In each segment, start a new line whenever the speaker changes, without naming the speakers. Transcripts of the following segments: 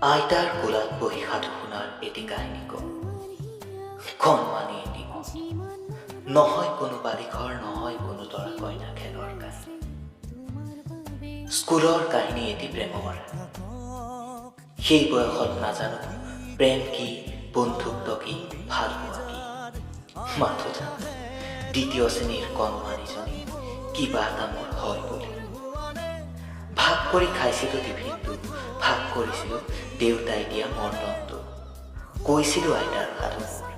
আইতাৰ কোলাত বহি সাধু শুনাৰ এটি কাহিনী কওঁ। কণমানি এটি মন, নহয় কোনো বালিঘৰ, নহয় কোনো দৰা কইনা খেলৰ কাহিনী, স্কুলৰ কাহিনী এটি প্ৰেমৰ। সেই বয়সত নাজানো প্ৰেম কি, বন্ধুত্ব কি, ভালপোৱা কি, মাথো জানো দ্বিতীয় শ্ৰেণীৰ কণমানিজনী কিবা এটা মোৰ হয় বুলি। ভাগ কৰি খাইছিলোঁ টিফিনটো, ভাগ কৰিছিলোঁ দেউতাই দিয়া মৰ্টনটো, কৈছিলোঁ আইতাৰ সাধু মোৰ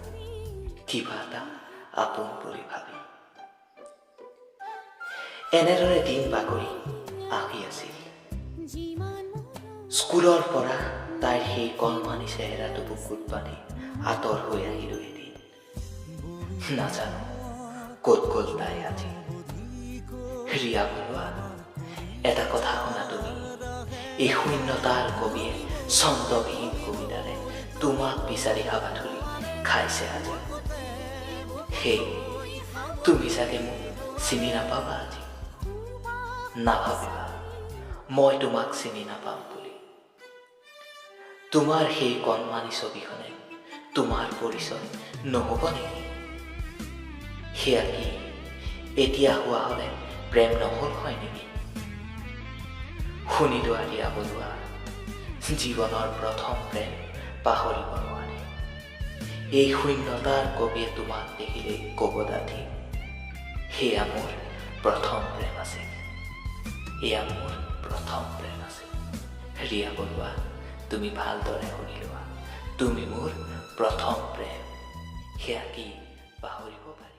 কিবা এটা আপোন বুলি ভাবি। এনেদৰে দিন বাগৰি আহি আছিল। স্কুলৰ পৰা তাইৰ সেই কণমানি চেহেৰাটো বুকুত বান্ধি আঁতৰ হৈ আহিলোঁ এদিন। নাজানো ক'ত গ'ল তাই আজি। ৰিয়া বৰুৱা, এটা কথা শুনা তুমি, এই শূন্যতাৰ কবিয়ে ছন্দবিহীন কবিতাৰে তোমাক বিচাৰি হাবাথুৰি খাইছে আজি। সেই তুমি চাগে মোক চিনি নাপাবা আজি, নাভাবিবা মই তোমাক চিনি নাপাম বুলি। তোমাৰ সেই কণমানি ছবিখনে তোমাৰ পৰিচয় নহ'ব নেকি? সেয়া কি এতিয়া হোৱা হ'লে প্ৰেম নহ'ল হয় নেকি? শুনি লোৱা ৰিয়া বৰুৱা, জীৱনৰ প্ৰথম প্ৰেম পাহৰিব নোৱাৰি। এই শূন্যতাৰ কবিয়ে তোমাক দেখিলেই ক'ব ডাঠি, সেয়া মোৰ প্ৰথম প্ৰেম আছিল, এয়া মোৰ প্ৰথম প্ৰেম আছিল। ৰিয়া বৰুৱা, তুমি ভালদৰে শুনি লোৱা, তুমি মোৰ প্ৰথম প্ৰেম, সেয়া কি পাহৰিব পাৰি?